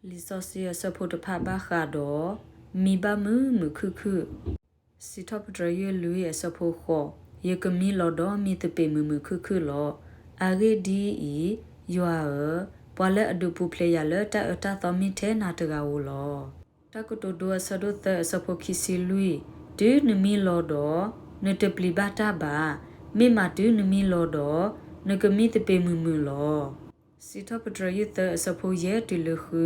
လံာ်စီဆှံအဆၢဖိတဖၣ်ဘၣ်ဃးဒီး မံဘၣ်မုာ်မုာ်ခုၣ်ခုၣ်. စံးထီၣ်ပတြၢၤယုၢ်လွံၢ်အဆၢဖိဃိး, ယကမံလီၤဒီးမံသပ့ၤမုာ်မုာ်ခုၣ်ခုၣ်လီၤ. အဂ့ၢ်ဒ်အံၤ, ယွၤဧၢ, ပှၤလၢအဒုးပူၤဖျဲးယၤလၢတၢ်အၢတၢ်သီမ့ၢ်ထဲနၤတဂၤဧိၤလီၤ. တၢ်ကတိၤဒိအဆၢဒိၣ်သၢအဆၢဖိခံဆံလွံၢ်, တုၤနမံလီၤဒီး, နတပျံၤဘၣ်တၢ်ဘၣ်, မ့ၢ်မးတုၤနမံလီၤဒီး, နကမံသပ့ၤမုာ်မုာ်လီၤ. စံးထီၣ်ပတြၢၤယုၢ်သၢအဆၢဖိယဲၢ်တုၤလၢဃု,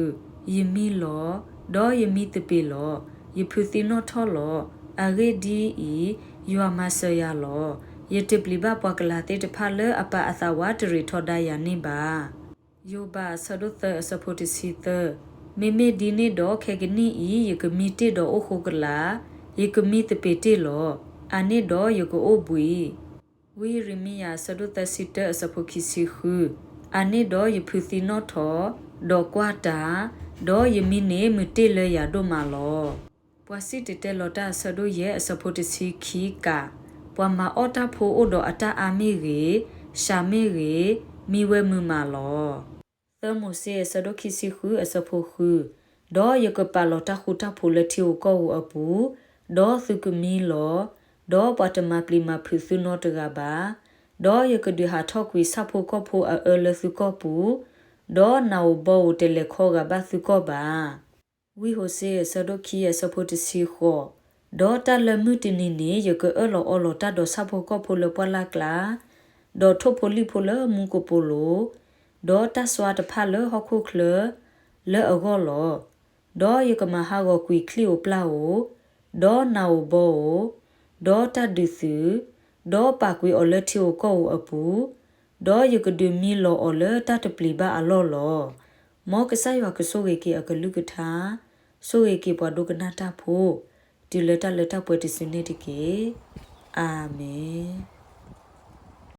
ယမံလီၤ, ဒီးယမံသပ့ၤလီၤ. ယဖုးသံနီၣ်ထီၣ်လီၤ. အဂ့ၢ်ဒ်အံၤ, ယွၤမၤစၢၤယၤလီၤ. ယတပျံၤဘၣ်ပှၤကလၤသ့ၣ်တဖၣ်လၢအပာ်အသးဝးတရံးထီဒါယၤန့ၣ်ဘၣ်. ယိၤဘးအဆၢဒိၣ်သၢအဆၢဖိတဆံသၢ, မ့မ့ၢ်ဒ်န့ၣ်ဒီးခဲကနံၣ်အံၤ ယကမံတ့ၢ်ဒီးအိၣ်ဃိကလာ်, ယကမံသပ့ၤတ့ၢ်လီၤ. အန့ၣ်ဒီးယကအိၣ်ဘှံး ဝံယံးရမံယၤအဆၢဒိၣ်သၢဆံတၢအဆၢဖိခံဆံဃု, အန့ၣ်ဒီးယဖုးသံနီၣ်ထီၣ်, ဒီးကွၢ်တၢ်, ဒီးယမံန့ၣ်မုာ်တ့ၢ်လၢယၤဒိၣ်မးလီၤ. ပှၤစံၣ်တဲၤတဲလီၤတၢ်အဆၢဒိၣ်ယဲၢ်အဆၢဖိတဆံခံကး, ပှၤမၤအီၣ်တၢ်ဖိအိၣ်ဒီးအတၢ်အါမ့ၢ်ဂ့ၤ, စှၤမ့ၢ်ဂ့ၤ, မံဝဲမုာ်မးလီၤ. သၢမိၤၡ့အဆၢဒိၣ်ခံဆံဃုအဆၢဖိဃု, ဒီးယကပာ်လီၤတၢ်ဃူတၢ်ဖိးလၢထံဧိၤကီၢ်ဧိၤအပူၤ, ဒီးသုကမံလီၤ, ဒီးပှၤတမၤပျံၤမၤဖုးသုနီတဂၤဘၣ်. ဒီးယကဒုးဟးထီၣ်ကွံာ်ဆၣ်ဖိကီၢ်ဖိအအၢလၢသုကီၢ်ပူၤ, ဒီးနးဧိၤဘီဧိၤတလဲၤခီဂာ်ဘၣ်သုကီၢ်ဘၣ်. ဝံဟိၤၡ့အဆၢဒိၣ်ခံအဆၢဖိတဆံဃိး, ဒီးတၢ်လၢမုၢ်တနံၤန့ၣ် ယကအၢၣ်လီၤအီလီၤတၢ်ဒီးဆၣ်ဖိကီၢ်ဖိလၢပှၢ်လၢ်ကျါ, ဒီးထိၣ်ဖိလံၣ်ဖိလၢမူကပိာ်လိၤ, ဒီးတၢ်စွါတဖၣ်လၢဟီၣ်ခိၣ်ချၢလၢအဂီၢ်လီၤ. ဒီးယကမၤဟးဂီၤကွံာ်ချံၣ်ဧိၤပျၢ်ဧိၤ, ဒီးနးဧိၤဘီဧိၤ, ဒီးတၢ်ဒုးသုး, ဒီးပာ်ကွံာ်အီၤလၢထံဧိၤကီၢ်ဧိၤအပူၤ, ဒီးယကဒုးမံလီၤအီၤလၢတၢ်တပျံၤဘၣ်အလီၢ်လီၤ. မ်ကစၢ်ယွၤကဆိၣ်ဂ့ၤက့ၤအကလုၢ်ကထါ, ဆိၣ်ဂ့ၤက့ၤပှၤဒိကနၣ်တၢ်ဖိ, တုၤလၢတၢ်လၢတၢ်ပှဲၤတစုန့ၣ်တက့ၢ်. အၤမ့ၣ်.